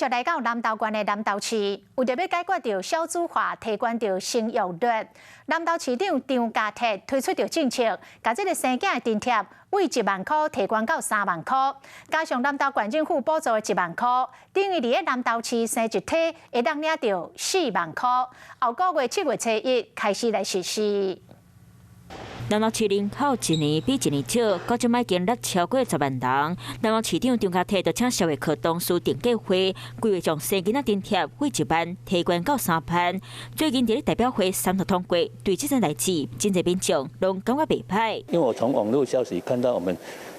續來到南投縣的南投市，為著欲解決著少子化，提懸著生育率，南投市長張家鐵推出著政策，共這个生囝的津貼對1萬箍提懸到3萬箍，加上南投縣政府補助的1萬箍，等於佇咧南投市生一胎會當領著4萬箍。後個月7月初一開始來實施。南投市人口一年比一年少，到這擺已經超過10萬人。南投市長張家鐵就請社會局董事定計劃，規劃將生囡仔津貼對1萬提懸到3萬。最近佇咧代表會三讀通過，對這件代誌，真濟民眾攏感覺袂歹。因為我從網路消息看到，我們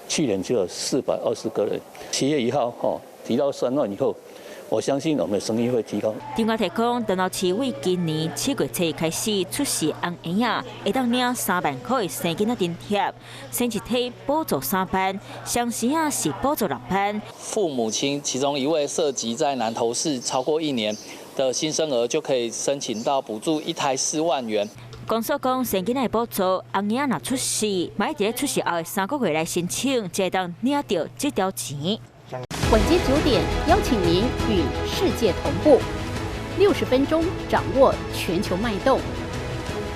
去年就有420個人，7月1號吼提到3萬以後，我相信我們的生育會提高。張家鐵講，南投市對今年7月初一開始出世翁嬰仔，會當領3萬箍的生囡仔津貼，生一胎補助3萬，雙生仔是補助6萬。父母親其中一位設籍在南投市超過一年的新生兒，就可以申請到補助一胎4萬元。公所講，生囡仔的補助，翁嬰仔若出世，嘛愛佇咧出世後的3個月來申請，才會當領著這條錢。晚間9點，邀請您與世界同步，60分鐘掌握全球脈動。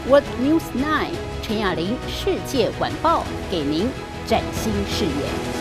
World News 9 陳雅玲世界晚報，給您嶄新視野。